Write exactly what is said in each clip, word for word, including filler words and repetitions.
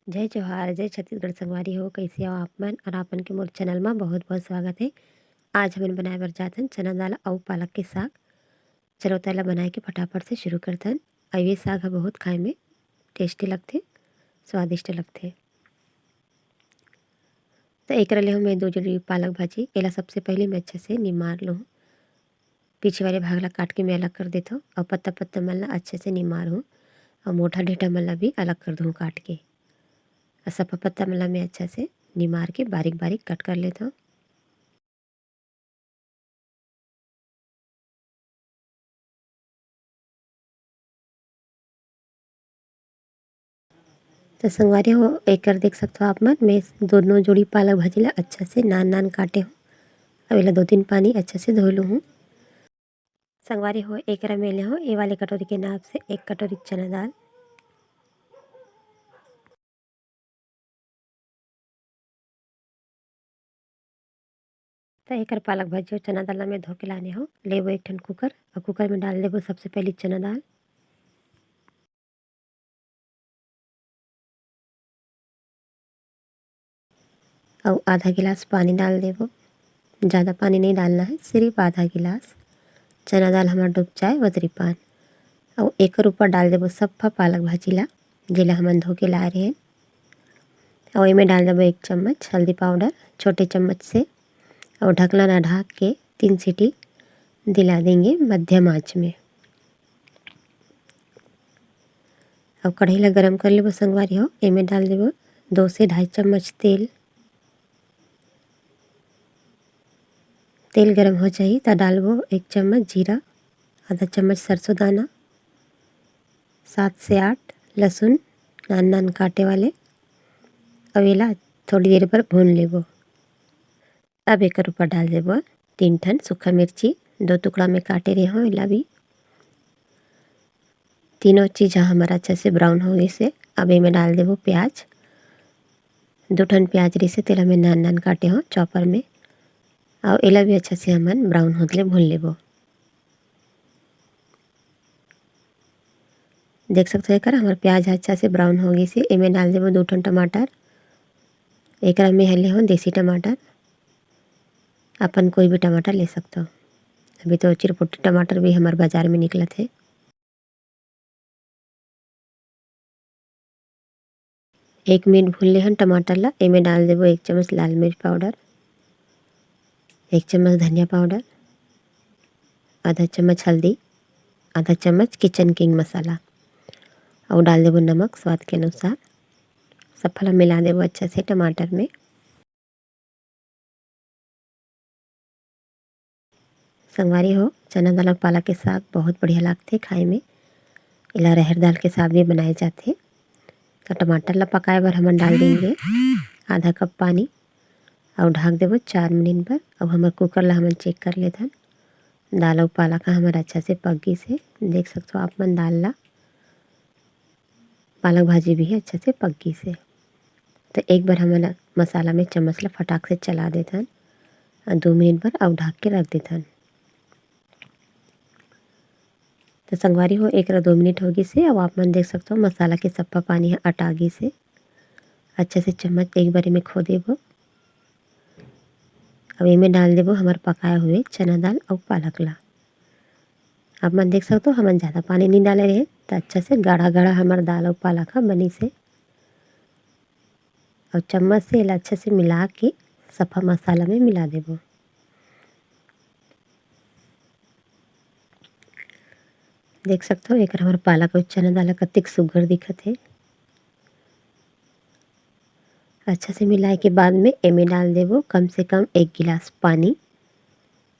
जय जोहार, जय छत्तीसगढ़ संगवारी हो, कइसे हो आप मन? अउ आप मन के मोर चैनल म बहुत-बहुत स्वागत हे। आज हमन बनाए बर जात हन चना दाल अउ पालक के साग। चलो, तेला बनाए के फटाफट से शुरू करथन। अउ ये साग ह बहुत खाए में tasty लगथे, स्वादिष्ट लगथे। त एकरा ले हूँ मैं दो जोड़ी पालक भाजी। एला सबसे पहले मैं अच्छा से निमार लूँ। पीछे वाले भाग ला काट के मैं अलग कर देथव अउ पत्ता-पत्ता मन ला अच्छा से निमारहूँ अउ मोटा डेंठा मन ला भी अलग कर दूँ काट के। अउ सफा पत्ता मन ला मैं अच्छा से निमार के बारीक-बारीक कट कर लेथव। त संगवारी हो, एकर देख सकथव आप मन, मैं दोनों जोड़ी पालक भाजी ला अच्छा से नान-नान काटे हूँ। अब एला दो तीन पानी अच्छा से धो लूँ हूँ। संगवारी हो, एकरा में ले हूँ, ए वाले कटोरी के नाप से एक कटोरी चना दाल। त एकर पालक भाजी अउ चना दाल ला मैं धो के लाने हव। लेबो एक ठन कुकर अउ कुकर में डाल देबो सबसे पहली चना दाल अउ आधा गिलास पानी डाल देबो। ज़्यादा पानी नहीं डालना है, सिर्फ आधा गिलास। चना दाल हमर डूब जाए वतरी पान। अउ एकर ऊपर डाल देबो सफ्फा पालक भाजी ला, जेला हमन धो के लाए रहेन। अउ एमे डाल देबो एक चम्मच हल्दी पाउडर छोटे चम्मच से, अउ ढकना ला ढाक के तीन सीटी दिला देंगे मध्यम आंच में। अउ कढ़ाई ला गरम कर लेबो संगवारी हो, एमे डाल देबो दो से ढाई चम्मच तेल। तेल गरम हो जाही त डालबो एक चम्मच जीरा, आधा चम्मच सरसों दाना, सात से आठ लहसुन नान नान काटे वाले। अब एला थोड़ी देर बर भून लेबो। अब एकर ऊपर डाल देबो तीन ठन सूखा मिर्ची, दो टुकड़ा में काटे रहे हो, एला भी। तीनों चीज ह हमर अच्छा से ब्राउन हो गइसे। अब एमे डाल देबो प्याज, दो ठन प्याज रहिसे, तेला मैं नान नान काटे हो चॉपर में। अउ एला भी अच्छा से हमन ब्राउन होत ले भून लेबो। देख सकथो एकर हमर प्याज ह अच्छा से ब्राउन हो गइसे। एमे डाल देबो दो ठन टमाटर। एकरा में हले हो देसी टमाटर, अपन कोई भी टमाटर ले सकथो। अभी तो चिरपुटी टमाटर भी हमर बाजार में निकलत हे। एक मिनट भून ले हन टमाटर ला। एमे डाल देबो एक चम्मच लाल मिर्च पाउडर, एक चम्मच धनिया पाउडर, आधा चम्मच हल्दी, आधा चम्मच किचन किंग मसाला, अउ डाल देबो नमक स्वाद के अनुसार। सफा ला मिला देबो अच्छा से टमाटर में। संगवारी हो, चना दाल अउ पालक के साग बहुत बढ़िया लागथे खाए में। एला रहर दाल के साग भी बनाए जाथे। त टमाटर ला पकाए बर हमन डाल देंगे आधा कप पानी अउ ढाक देबो चार मिनट बर। अउ हमर कुकर ला हमन चेक कर लेथन। दाल अउ पालक ह हमर अच्छा से पक गिस हे। देख सकथो आप मन दाल ला। पालक भाजी भी अच्छा से पक गिस हे। त एक बार हमन मसाला में चम्मच ला फटाक से चला देथन अउ दो मिनट बर अउ ढाक के रख देथन। त संगवारी हो, एकरा दो मिनट हो गिस हे। अब आप मन देख सकथो मसाला के सप्पा पानी ह अटा गिस हे। अच्छा से चम्मच एक बार एमे खो देबो। अब एमे डाल देबो हमर पकाए हुए चना दाल अउ पालक ला। आप मन देख सकथो, हमन ज़्यादा पानी नइ डाले रहे, त अच्छा से गाढ़ा-गाढ़ा हमर दाल अउ पालक ह बनिस हे। अउ चम्मच से एला अच्छा से मिला के सफा मसाला में मिला देबो। देख सकथो, एकर हमर पालक अउ चना दाल ह कतेक सुग्घर दिखत हे। अच्छा से मिलाए के बाद में एमे डाल देबो कम से कम एक गिलास पानी।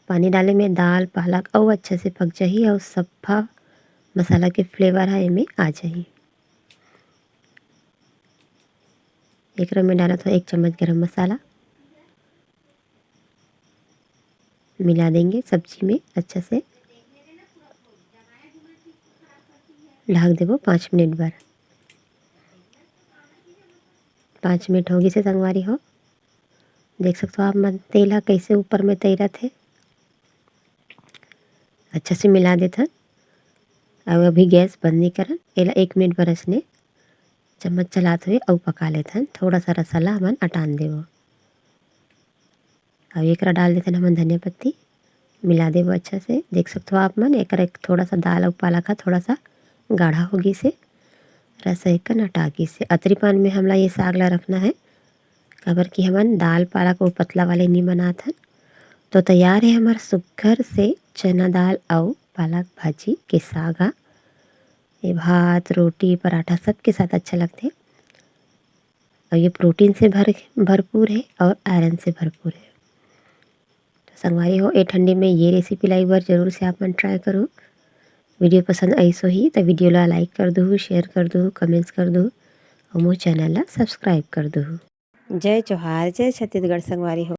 पानी डाले में दाल, पालक अउ अच्छा से पक जाही अउ सफ्फा मसाला के फ्लेवर ह एमे आ जाही। एकरा में डालत हो एक चम्मच गरम मसाला। मिला देंगे सब्जी में अच्छा से। ढाक देबो पाँच मिनट बर। पाँच मिनट हो गिस हे संगवारी हो। देख सकथो आप मन तेल ह कइसे ऊपर में तैरत हे। अच्छा से मिला देथन। अउ अभी गैस बंद नइ करन, एला एक मिनट बर अइसने चम्मच चलात हुए अउ पका लेथन। थोड़ा सा रसा ला हमन अटान देबो। अब एकरा डाल देथन हमन धनिया पत्ती, मिला देबो अच्छा से। देख सकथो आप मन, एकर एक थोड़ा सा दाल अउ पालक ह थोड़ा सा गाढ़ा हो गिस हे, रसा एकर अटा गिस हे। अतरी पान में हमला ये साग ला रखना है, काबर कि हमन दाल पालक वो पतला वाले नी बनात हन। तो तैयार है हमर सुग्घर से चना दाल अउ पालक भाजी के साग हा। ये भात, रोटी, पराठा सबके साथ अच्छा लगथे। और ये प्रोटीन से भर भरपूर है और आयरन से भरपूर है। तो संगवारी हो, ए ठंडी में ये रेसिपी ला एक बार जरूर से आप मन ट्राई करो। वीडियो पसंद आइस होही तो वीडियो ला लाइक कर दू, शेयर कर दू, कमेंट्स कर दू और मोर चैनल ला सब्सक्राइब कर दू। जय जोहार, जय छत्तीसगढ़ संगवारी हो।